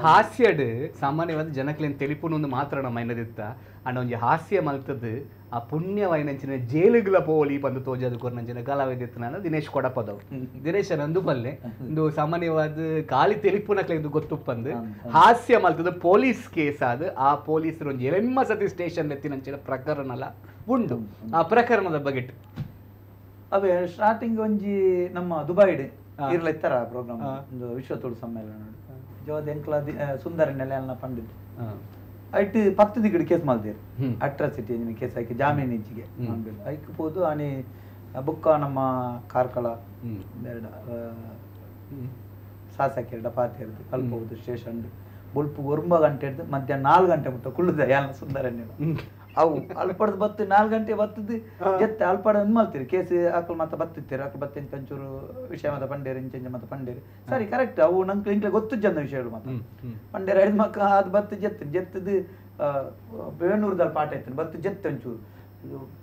ಹಾಸ್ಯಡ್ ಸಾಮಾನ್ಯವಾದ ಜನಕ್ಲೇನ್ ತೆಲಿಪುನ ಮಾತ್ರ ನಮ್ಮ ಇನ್ನದಿತ್ತ ಅಂಡ ಒಂಜಿ ಹಾಸ್ಯ ಮಲ್ತದ್ದು ಆ ಪುಣ್ಯವಾಯಿನಂಚಿನ ಜೈಲುಗಳ ಪೋಲಿ ಪಂದು ತೋಜದು ಕೊರ್ನಂಚಿನ ಕಲಾವಿದೆತ್ತನ ದಿನೇಶ್ ಕೊಡಪದವು ದಿನೇಶ ನಂದು ಬಲ್ಲೆ ಇಂದು ಸಾಮಾನ್ಯವಾದ ಖಾಲಿ ತೆಲಿಪುನಕ್ಲೆ ಇಂದು ಗೊತ್ತುಪ್ಪಂದು ಹಾಸ್ಯ ಮಲ್ತದ ಪೊಲೀಸ್ ಕೇಸ್ ಆದ ಆ ಪೊಲೀಸರು ಒಂಜಿ ಎರೆಮ್ಮ ಸತಿ ಸ್ಟೇಷನ್ ಎತ್ತಿನಂಚಿನ ಪ್ರಕರಣಲ ಉಂಡು ಆ ಪ್ರಕರಣದ ಬಗ್ಗೆ ಅವೇ ಸ್ಟಾರ್ಟಿಂಗ್ ಒಂಜಿ ನಮ್ಮ ದುಬೈಡ್ ಇರ್ಲ ಇತ್ತರ ಪ್ರೋಗ್ರಾಮ್ ಒಂದು ವಿಶ್ವ ತುಳು ಸಮ್ಮೇಳನ ಜೋದ ಎಂಕ್ಲ ಸುಂದರ ನೆಲೆ ಪಂಡಿತ್ ಐಟ್ 10 ದಿಗಡ್ ಕೇಸ್ ಮಲ್ದೇರು ಅಟ್ರಾಸಿಟಿ ಕೇಸ್ ಹಾಕಿ ಜಾಮೀನು ಇಂಚಿಗೆ ಐಕ್ ಪೋದು ಆನಿ ಬುಕ್ಕ ನಮ್ಮ ಕಾರ್ಕಳ ಎರಡ ಶಾಸಕ ಪಾತಿ ಇರ್ದು ಅಲ್ಪ ಸ್ಟೇಷನ್ ಬೊಲ್ಪು 9 ಗಂಟೆ ಹಿಡ್ದು ಮಧ್ಯಾಹ್ನ 4 ಗಂಟೆ ಮುಟ್ಟ ಕುಳ್ಳುದ ಯಾನ ಸುಂದರ ಅವು ಅಲ್ಪಡ್ದು ಬತ್ತು 4 ಗಂಟೆ ಬತ್ತದು ಜತ್ತೆ ಅಲ್ಪಡ ಮಲ್ತೀರಿ ಕೇಸ್ ಆಕಲ್ ಮತ್ತೆ ಬತ್ತಿತ್ತೀರಿ ಆಕಲ್ ಬತ್ತೆ ಇಂಚೂರು ವಿಷಯ ಮತ್ತೆ ಪಂಡೇರು ಇಂಚೆಂಚ ಮತ್ತೆ ಪಂಡೇರು ಸರಿ ಕರೆಕ್ಟ್ ಅವು ನಂಗೆ ಇಂಕ್ಲೆ ಗೊತ್ತು ಜನ ವಿಷಯಗಳು ಮತ್ತೆ ಪಂಡೇರು ಐದು ಮಕ್ಕ ಅದು ಬತ್ತು ಜತ್ತು ಜತ್ತದು ಬೇಣೂರ್ದಲ್ಲಿ ಪಾಠ ಇತ್ತು ಬತ್ತು ಜತ್ತೆ ಒಂಚೂರು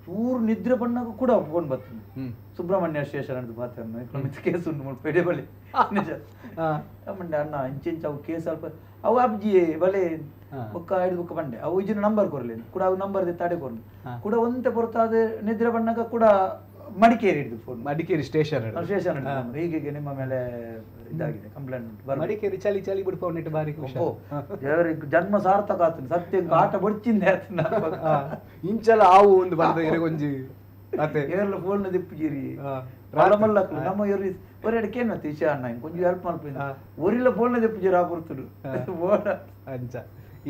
ಚೂರು ನಿದ್ರೆ ಬಣ್ಣಕ್ಕೂ ಕೂಡ ಫೋನ್ ಬರ್ತದೆ ಸುಬ್ರಹ್ಮಣ್ಯ ಸ್ಟೇಷನ್ ಅಂತ ಮಾತಾಡ ಕೇಸ್ ಉಂಟು ಮುಲ್ಪ ಎಡೆ ಬಳಿ ನಿಜ ಮಂಡೆ ಅಣ್ಣ ಇಂಚಿಂಚ ಅವು ಕೇಸ್ ಅಲ್ಪ ಅವು ಅಬ್ಜಿ ಬಲೆ ಬೊಕ್ಕ ಐದು ಬುಕ್ಕ ಬಂಡೆ ಅವು ಇಜಿನ ನಂಬರ್ ಕೊರಲಿ ಕೂಡ ಅವು ನಂಬರ್ ತಡೆ ಕೊರ್ಲಿ ಕೂಡ ಒಂತೆ ಪೊರ್ತಾದ ನಿದ್ರೆ ಬಣ್ಣಕ ಕೂಡ ಮಡಿಕೇರಿ ಹಿಡಿದು ಫೋನ್ ಮಡಿಕೇರಿ ಸ್ಟೇಷನ್ ಸ್ಟೇಷನ್ ಹೀಗೆ ನಿಮ್ಮ ಮೇಲೆ ಇದಾಗಿದೆ ಕಂಪ್ಲೇಂಟ್ ಉಂಟು ಮಡಿಕೇರಿ ಚಳಿ ಚಳಿ ಬಿಡ್ಪೋ ನೆಟ್ಟು ಬಾರಿ ದೇವರಿಗೆ ಜನ್ಮ ಸಾರ್ಥಕ ಆತನ ಸತ್ಯ ಆಟ ಬೊಡ್ಚಿಂದೆ ಆತನ ಇಂಚಲ ಆವು ಒಂದು ಬಂದ ಎರೆಗೊಂಜಿ ಏರ್ಲ ಫೋನ್ ದಿಪ್ಪುಜಿರಿ ಮಲ್ಲಕ್ಲು ನಮ್ಮ ಎರಿ ಒರೆಡ್ ಕೇನ್ ಮತ್ತೆ ಇಶಾ ಅಣ್ಣ ಕೊಂಚ ಹೆಲ್ಪ್ ಮಲ್ಪಿನ ಒರಿಲ್ಲ ಫೋನ್ ದಿಪ್ಪುಜಿರಿ ಆ ಪುರ್ತುಡು ಅಂಚ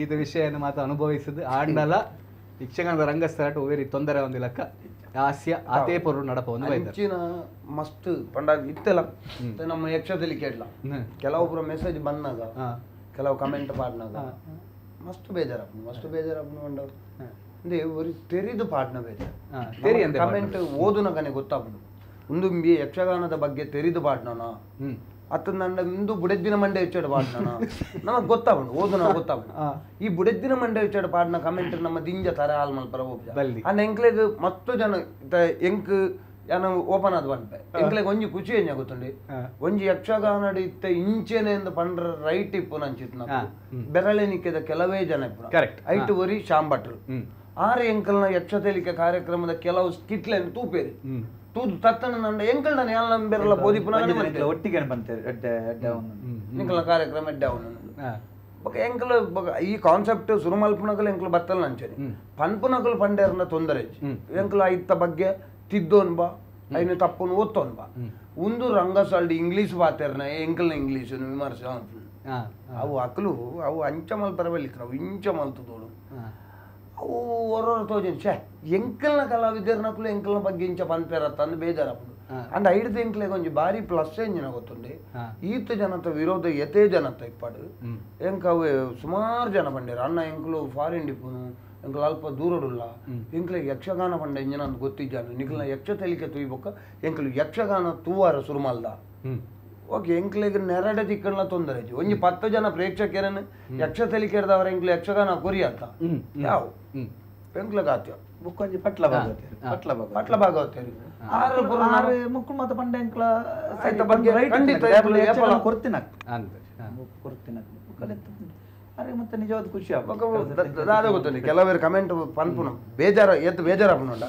ಇದು ವಿಷಯವನ್ನು ಮಾತ್ರ ಅನುಭವಿಸಿದ್ದು ಆಂಡಲ ಯಕ್ಷಗಾನದ ರಂಗಸ್ಥಳ ಒವೇರಿ ತೊಂದರೆ ಒಂದಿಲಕ್ಕ ಹಾಸ್ಯ ಆತೇ ಪೊರು ನಡಪ ಒಂದು ಅಂಚಿನ ಮಸ್ತ್ ಪಂಡ ಇತ್ತೆಲ್ಲ ನಮ್ಮ ಯಕ್ಷದಲ್ಲಿ ಕೇಳಲ ಕೆಲವೊಬ್ಬರು ಮೆಸೇಜ್ ಬಂದಾಗ ಕೆಲವು ಕಮೆಂಟ್ ಪಾಡ್ನಾಗ ಮಸ್ತ್ ಬೇಜಾರಪ್ಪನು ಮಸ್ತ್ ಬೇಜಾರಪ್ಪನು ಪಂಡ ಅಂದ್ರೆ ಒರಿ ತೆರಿದು ಪಾಡ್ನ ಬೇಜಾರು ಕಮೆಂಟ್ ಓದುನಗನೆ ಗೊತ್ತಾಪುಂಡು ಒಂದು ಯಕ್ಷಗಾನದ ಬಗ್ಗೆ ತೆರಿದು ಪಾಡ್ನೋಣ ಅತ್ತ ನನ್ನ ಇಂದು ಬುಡೆದ್ದಿನ ಮಂಡೆ ಹೆಚ್ಚಾಡು ಪಾಡ್ನ ನಮಗ್ ಗೊತ್ತಾಗುಂಡು ಓದು ಗೊತ್ತಾಗುಂಡು ಈ ಬುಡೆದ್ದಿನ ಮಂಡೆ ಹೆಚ್ಚಾಡು ಪಾಡ್ನ ಕಮೆಂಟ್ ನಮ್ಮ ದಿಂಜ ತರ ಹಾಲ್ ಮಲ್ಪರ ಹೋಗ್ಬ ಅಂಡ್ ಎಂಕ್ಲೆಗ್ ಮಸ್ತ್ ಜನ ಎಂಕ್ ಯಾನ ಓಪನ್ ಆದ್ ಪನ್ಪೆ ಎಂಕ್ಲೆಗ್ ಒಂಜಿ ಖುಷಿ ಎಂಜ ಗೊತ್ತುಂಡಿ ಒಂಜಿ ಯಕ್ಷಗಾನಡ್ ಇತ್ತ ಇಂಚೆನೆ ಎಂದು ಪಂಡ್ರ ರೈಟ್ ಇಪ್ಪು ನಂಚಿತ್ ಬೆರಳೆ ನಿಕ್ಕಿದ ಕೆಲವೇ ಜನ ಇಪ್ಪು ಐಟ್ ಒರಿ ಶಾಮ್ ಭಟ್ರು ಆರು ಎಂಕಲ್ನ ಯಕ್ಷ ತೆಲಿಕೆ ಕಾರ್ಯಕ್ರಮದ ಕೆಲವು ಸ್ಕಿಟ್ಲೆನ್ ತೂಪೇರಿ ತೂದು ತತ್ತನ ನಂಡ ಎಂಕಲ್ ನಾನು ಯಾಲ ಬೆರಲ ಬೋದಿಪುನ ಒಟ್ಟಿಗೆ ಬಂತೇವೆ ನಿಂಕಲ್ನ ಕಾರ್ಯಕ್ರಮ ಎಡ್ಡೆ ಅವನು ಬೊಕ ಎಂಕಲ್ ಈ ಕಾನ್ಸೆಪ್ಟ್ ಸುರು ಮಲ್ಪುನಕಲ್ ಎಂಕಲ್ ಬತ್ತಲ್ ನಂಚನೆ ಪನ್ಪುನಕಲ್ ಪಂಡೇರ್ನ ತೊಂದರೆ ಎಂಕಲ್ ಐತ ಬಗ್ಗೆ ತಿದ್ದೋನ್ ಬಾ ಐನು ತಪ್ಪುನು ಓದ್ತೋನ್ ಬಾ ಒಂದು ರಂಗಸಾಲ್ಡ್ ಇಂಗ್ಲೀಷ್ ಬಾತೇರ್ನ ಎಂಕಲ್ನ ಇಂಗ್ಲೀಷ್ ವಿಮರ್ಶೆ ಅವು ಅಕ್ಲು ಅವು ಅಂಚ ಮಲ್ಪರ ಬಲ್ಲಿತ್ತು ಅವು ಇಂಚ ಮಲ್ತದೋಳು ಅವು ಹೊರೊರ ತೋಜಿನ ಛೇ ಎಂಕಲ್ನ ಕಲಾವಿದರ್ನಕ್ಲು ಎಂಕಲ್ನ ಬಗ್ಗೆ ಇಂಚ ಪನ್ಪೇರತ್ತ ಅಂದ್ ಬೇಜಾರಪ್ಪುಂಡು ಅಂಡ್ ಐಡ್ದು ಎಂಕ್ಲೆಗ್ ಒಂಜಿ ಬಾರಿ ಪ್ಲಸ್ ಎಂಜಿನ ಗೊತ್ತುಂಡೆ ಈತ ಜನತ ವಿರೋಧ ಯತೇ ಜನತ ಇಪ್ಪಾಡು ಎಂಕ ಅವು ಸುಮಾರು ಜನ ಬಂಡೇರು ಅಣ್ಣ ಎಂಕಲು ಫಾರಿನ್ ಡಿಪ್ಪುನು ಎಂಕಲು ಅಲ್ಪ ದೂರಡುಲ್ಲ ಎಂಕ್ಲೆಗ್ ಯಕ್ಷಗಾನ ಪಂಡ ಇಂಜಿನ ಅಂದ್ ಗೊತ್ತಿಜ್ಜಾನು ನಿಕಲ್ನ ಯಕ್ಷ ತೆಲಿಕೆ ತೂಯ್ಬೊಕ್ಕ ಎಂಕಲು ಯಕ್ಷಗಾನ ತೂವಾರ ಸುರುಮಲ್ದ ಓಕೆ ಎಂಕ್ಲೆಗ್ ನೆರಡೆ ದಿಕ್ಕಣ್ಣ ತೊಂದರೆ ಒಂಜಿ 10 ಜನ ಪ್ರೇಕ್ಷಕರನ್ನು ಯಕ್ಷ ತೆಲಿಕೆರ್ದವರ ಎಂಕ್ಲು ಯಕ್ಷಗಾನ ಕೊರಿಯತ್ತ ಯಾವ ಎಂಕ್ಲೆಗ್ ಆತ್ಯ ಬುಕ್ಕೊಂಜಿ ಪಟ್ಲ ಭಾಗವತೇರು ಪಟ್ಲ ಭಾಗವತ ಪಟ್ಲ ಭಾಗವತೇರು ಆರು ಆರು ಮುಕ್ಕುಳು ಮಾತ ಪಂಡ ಎಂಕ್ಲ ಖಂಡಿತ ಕೊರ್ತಿನ ಕೊರ್ತಿನ ಅರೆ ಮತ್ತೆ ನಿಜವಾದ ಖುಷಿ ದಾದ ಗೊತ್ತುಂಟು ಕೆಲವರು ಕಮೆಂಟ್ ಪನ್ಪುನ ಬೇಜಾರ ಎತ್ತು ಬೇಜಾರಪ್ಪನುಂಡ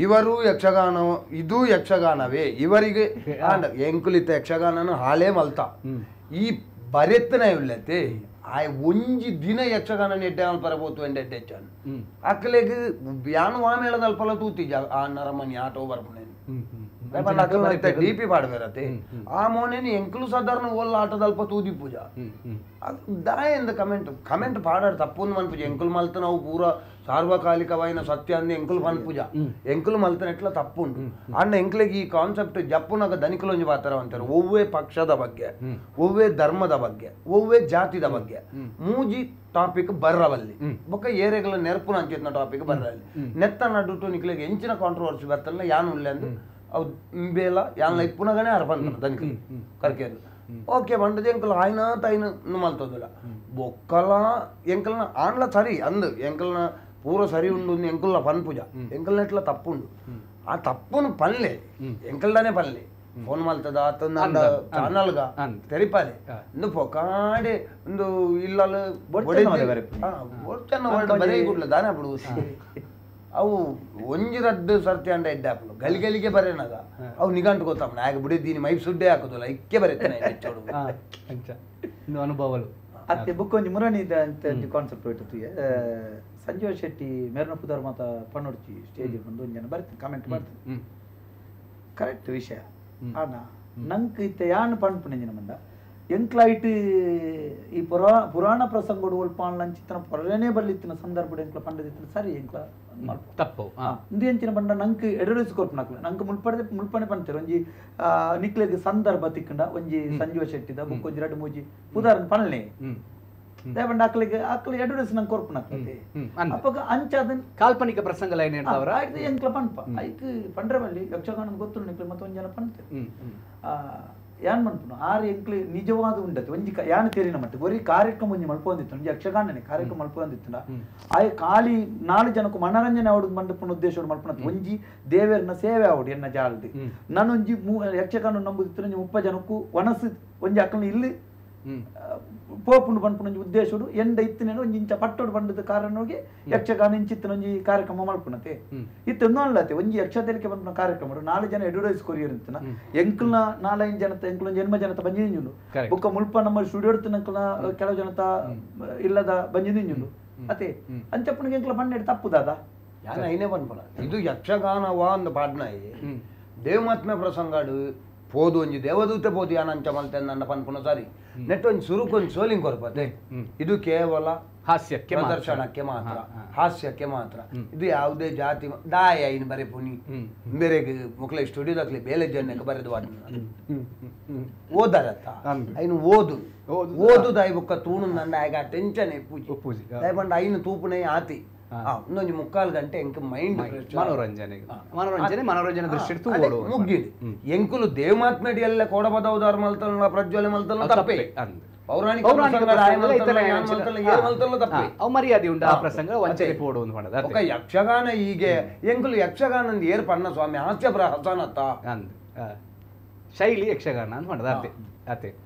ಇವರು ಯಕ್ಷಗಾನ ಇದು ಯಕ್ಷಗಾನವೇ ಇವರಿಗೆ ಎಂಕುಲಿತ ಯಕ್ಷಗಾನನು ಹಾಲೇ ಮಲ್ತ ಈ ಬರೆತ್ತನ ಇಲ್ಲತೆ ಆ ಒಂಜಿ ದಿನ ಯಕ್ಷಗಾನ ನೆಡ್ಡೆ ಅಲ್ಪರ ಪೋತು ಎಂಡೆ ಹೆಚ್ಚಾನು ಅಕ್ಕಲೆಗ್ ಯಾನು ಆಮೇಳದ ಅಲ್ಪಲ ತೂತಿಜ ಆ ನರಮನಿ ಆಟೋ ಬರ್ಪುನೇನು ಡಿ ಪಿ ಪಾಡ್ಬೇರತೆ ಆ ಮೋನೇನು ಎಂಕಲು ಸಾಧಾರಣ ಓಲ್ಲ ಆಟದ ಅಲ್ಪ ತೂದಿ ಪೂಜಾ ದಾಯೆಂದ ಕಮೆಂಟ್ ಕಮೆಂಟ್ ಪಾಡಾడు ತಪ್ಪು ಮನ್ಪುಜ ಎಂಕುಲು ಮಲ್ತ ನಾವು ಪೂರ ಸಾರ್ವಕಾಲಿಕವಾಯಿನ ಸತ್ಯ ಅಂದ ಎಂಕುಲು ಮನ್ಪುಜ ಎಂಕುಲು ಮಲ್ತನ ಎಟ್ಲ ತಪ್ಪುಂಡು ಅಣ್ಣ ಎಂಕ್ಲೆಗ್ ಈ ಕಾನ್ಸೆಪ್ಟ್ ಜಪ್ಪುನಾಗ ದನಿಕುಲೊಂಜಿ ಪಾತ್ರ ಅಂತಾರೆ ಒವ್ವೇ ಪಕ್ಷದ ಬಗ್ಗೆ ಒವ್ವೇ ಧರ್ಮದ ಬಗ್ಗೆ ಒವ್ವೇ ಜಾತಿದ ಬಗ್ಗೆ ಮೂಜಿ ಟಾಪಿಕ್ ಬರ್ರವಲ್ಲಿ ಬೊಕ್ಕ ಏರೆಗಳ ನೆರಪುನ ಅಂಚಿನ ಟಾಪಿಕ್ ಬರ್ರಲ್ಲಿ ನೆತ್ತ ನಡುಟು ನಿಕ್ಲೆಗ್ ಎಂಚಿನ ಕಾಂಟ್ರವರ್ಸಿ ಬರ್ತಲ್ಲ ಯಾನು ಉಲ್ಲೆ ಅಂದು ಅವು ಬೇಲ ಯಾನ್ಲ ಇಪ್ಪುನಗನೇ ಆರ್ ಬಂದನ ದನಿಕುಲು ಕರ್ಕೇರು ಓಕೆ ಬಂಡದ ಎಂಕಲ್ ಆಯ್ನ ತಾಯಿನ ಮಲ್ತೋದಿಲ್ಲ ಬೊಕ್ಕಲ ಎಂಕಲ್ನ ಆಂಡ್ಲ ಸರಿ ಅಂದು ಎಂಕಲ್ನ ಪೂರ ಸರಿ ಉಂಡು ಎಂಕಲ್ನ ಪನ್ಪುಜ ಎಂಕಲ್ನ ಎಟ್ಲ ತಪ್ಪುಂಡು ಆ ತಪ್ಪುನು ಪನ್ಲೆ ಎಂಕಲ್ದಾನೆ ಪನ್ಲೆ ಫೋನ್ ಮಲ್ತದ ಆತಂದ ಚಾನಲ್ಗ ತೆರಿಪಾಲೆ ಇಂದು ಪೊಕಾಡೆ ಒಂದು ಇಲ್ಲಲ್ ಬರೇ ಗುಡ್ಲ ದಾನ ಬಿಡು ಅವು ಒಂಜಿ ರಡ್ಡು ಸರ್ತಿ ಅಂಡ ಎಡ್ಡೆ ಹಾಪುನು ಗಲಿಗಲಿಗೆ ಬರೇನಾಗ ಅವು ನಿಗಂಟು ಗೊತ್ತಮ್ಮ ನಾಯಕ ಬಿಡಿದ್ದೀನಿ ಮೈ ಸುಡ್ಡೆ ಹಾಕುದಿಲ್ಲ ಇಕ್ಕೆ ಬರೀತಾನೆ ಅನುಭವಲು ಅತ್ತೆ ಬುಕ್ ಒಂಜಿ ಮುರಣಿ ಅಂತ ಒಂಜಿ ಕಾನ್ಸೆಪ್ಟ್ ಹೋಯ್ತು. ಸಂಜೀವ ಶೆಟ್ಟಿ ಮೇರ್ನ ಪುದರ್ ಮಾತ ಪಣ್ಣೊಡ್ಚಿ ಸ್ಟೇಜ್ ಬಂದು ಒಂಜಿ ಜನ ಬರ್ತೀನಿ ಕಮೆಂಟ್ ಮಾಡ್ತೀನಿ ಕರೆಕ್ಟ್ ವಿಷಯ. ಆನ ನಂಕ್ ಇತ್ತೆ ಯಾನ್ ಪಣ್ಪುಣಂಜಿನ ಮಂದ ಎಂಕ್ಲೈಟ್ ಈ ಪುರಾಣ ಪ್ರಸಂಗಡು ಒಲ್ಪಾನ್ ಪೊರನೇ ಬರ್ಲಿತ್ತಿನ ಸಂದರ್ಭ ಎಂಕ್ಲ ಪಂಡದಿತ್ತಿನ ಸರಿ ಎಂಕ್ಲ ತಪ್ಪು ಇಂದು ಎಂಚಿನ ಪಂಡ ನಂಕ್ ಎಡರಿಸ್ ಕೊರ್ಪುನಕ್ಲ ನಂಕ್ ಮುಲ್ಪಡೆ ಮುಲ್ಪನೆ ಪಂತೇರು ಒಂಜಿ ನಿಕ್ಲೆಗ್ ಸಂದರ್ಭ ತಿಕ್ಕಂಡ ಒಂಜಿ ಸಂಜೀವ ಶೆಟ್ಟಿದ ಬುಕ್ ಒಂಜಿ ರಡ್ಡು ಮೂಜಿ ಪುದಾರನ್ ಪನ್ಲೆ ದಯಪಂಡ ಅಕ್ಲಿಗೆ ಅಕ್ಲಿ ಎಡರಿಸ್ ನಂಗೆ ಕೊರ್ಪುನಕ್ಲತೆ ಅಪ್ಪಗ ಅಂಚಾದ ಕಾಲ್ಪನಿಕ ಪ್ರಸಂಗ ಲೈನ್ ಹೇಳ್ತಾವ್ರ ಆಯ್ತು ಎಂಕ್ಲ ಪನ್ಪ ಐಕ್ ಪಂಡ್ರೆ ಬಲ್ಲಿ ಯಕ್ಷಗಾನ ಗೊತ್ತು ನಿಕ್ಲೆ ಮತ್ತೊಂದು ಜನ ಪಂತೇರು ಯಾನ್ ಮನ್ಪುನು ಆರು ಎಂಕ್ಲೆ ನಿಜವಾದ ಉಂಡತೆ ಒಂಜಿ ಯಾನ್ ತೇರಿನ ಮಟ್ಟ ಒರಿ ಕಾರ್ಯಕ್ರಮ ಒಂಜಿ ಮಲ್ಪೊಂದಿತ್ತು ಒಂಜಿ ಯಕ್ಷಗಾನನೆ ಕಾರ್ಯಕ್ರಮ ಮಲ್ಪೊಂದಿತ್ತು ಆಯ್ ಖಾಲಿ ನಾಲು ಜನಕ್ಕೂ ಮನರಂಜನೆ ಆವಡು ಮಂಡಪನ ಉದ್ದೇಶ ಮಲ್ಪನ ಒಂಜಿ ದೇವರನ್ನ ಸೇವೆ ಆವಡು ಎನ್ನ ಜಾಲ್ದು ನಾನೊಂಜಿ ಯಕ್ಷಗಾನ ನಂಬುದಿತ್ತು ಒಂಜಿ 30 ಜನಕ್ಕೂ ವನಸು ಒಂಜಿ ಅಕ್ಕನ ಇಲ್ಲಿ ಪೋಪುಂಡು ಪನ್ಪುನ ಒಂಜಿ ಉದ್ದೇಶಡು ಎಂಡ ಇತ್ತಿನ ಒಂಜಿ ಇಂಚ ಪಟ್ಟೋಡು ಬಂಡದ ಕಾರಣೋಗಿ ಯಕ್ಷಗಾನ ಇಂಚಿತ್ತಿನ ಒಂಜಿ ಕಾರ್ಯಕ್ರಮ ಮಲ್ಪುನತೆ ಇತ್ತು ಅಲ್ಲತೆ ಒಂಜಿ ಯಕ್ಷತೆಲಿಕೆ ಪನ್ಪುನ ಕಾರ್ಯಕ್ರಮ 4 ಜನ ಎಡ್ವರ್ಟೈಸ್ ಕೊರಿಯರ್ ಇತ್ತಿನ ಎಂಕಲ್ನ 4-5 ಜನತ ಎಂಕಲ್ ಜನ್ಮ ಜನತ ಬಂಜಿಂಜುಂಡು ಬೊಕ್ಕ ಮುಲ್ಪ ನಮ್ಮ ಸ್ಟುಡಿಯೋ ನಂಕಲ್ನ ಕೆಲವು ಜನತ ಇಲ್ಲದ ಬಂಜಿಂಜುಂಡು ಅತೆ ಅಂಚಪ್ಪನಿಗೆ ಎಂಕಲ ಪನ್ನೆಡ್ ತಪ್ಪುದಾದ ಯಾನ್ ಐನೇ ಪನ್ಪುನ ಇದು ಯಕ್ಷಗಾನವಾ ಒಂದು ಪಾಡ್ನಾಯಿ ದೇವಮಾತ್ಮೆ ಪ್ರಸಂಗಾಡು ಪೋದು ಒಂಜಿ ದೇವದೂತೆ ಪೋದು ಯಾನ್ ಅಂಚ ಮಲ್ತೆ ನನ್ನ ಪನ್ಪುನ ಸರಿ ನೆಟ್ ಒಂಜಿ ಸುರುಕು ಒಂಜಿ ಸೋಲಿಂಗ್ ಕೊರ್ಪತೆ ಇದು ಕೇವಲ ಹಾಸ್ಯಕ್ಕೆ ಪ್ರದರ್ಶನಕ್ಕೆ ಮಾತ್ರ ಹಾಸ್ಯಕ್ಕೆ ಮಾತ್ರ ಇದು ಯಾವುದೇ ಜಾತಿ ದಾಯ ಐನ್ ಬರೆ ಪುನಿ ಬೇರೆ ಮುಕ್ಲೆ ಸ್ಟುಡಿಯೋದಾಗ್ಲಿ ಬೇಲೆ ಜನಕ್ಕೆ ಬರೆದು ಓದರತ್ತ ಐನು ಓದು ಓದು ದಾಯಿ ಬೊಕ್ಕ ತೂಣು ನನ್ನ ಆಗ ಟೆನ್ಷನ್ ಪೂಜೆ ದಯಪಂಡ ಐನು ತೂಪುನೆ ಆತಿ ಇನ್ನೊಂದು 3/4 ಗಂಟೆ ಎಂಕ್ ಮೈಂಡ್ ಮನೋರಂಜನೆ ಮನೋರಂಜನೆ ಮನೋರಂಜನೆ ದೃಷ್ಟಿ ಮುಗ್ಗಿಡಿ ಎಂಕುಲು ದೇವಮಾತ್ಮಡಿ ಎಲ್ಲ ಕೋಡಬದವದಾರ್ ಮಲ್ತಲ್ಲ ಪ್ರಜ್ವಲೆ ಮಲ್ತಲ್ಲ ತಪ್ಪೆ ಪೌರಾಣಿಕ ಮರ್ಯಾದೆ ಉಂಟು ಆ ಪ್ರಸಂಗ ವಂಚನೆ ಪೋಡು ಒಂದು ಮಾಡೋದು ಯಕ್ಷಗಾನ ಹೀಗೆ ಎಂಕುಲು ಯಕ್ಷಗಾನ ಏರ್ ಪಣ್ಣ ಸ್ವಾಮಿ ಹಾಸ್ಯ ಪ್ರಹಸನತ್ತ ಶೈಲಿ ಯಕ್ಷಗಾನ ಅಂತ ಮಾಡೋದು ಅದೇ ಅದೇ.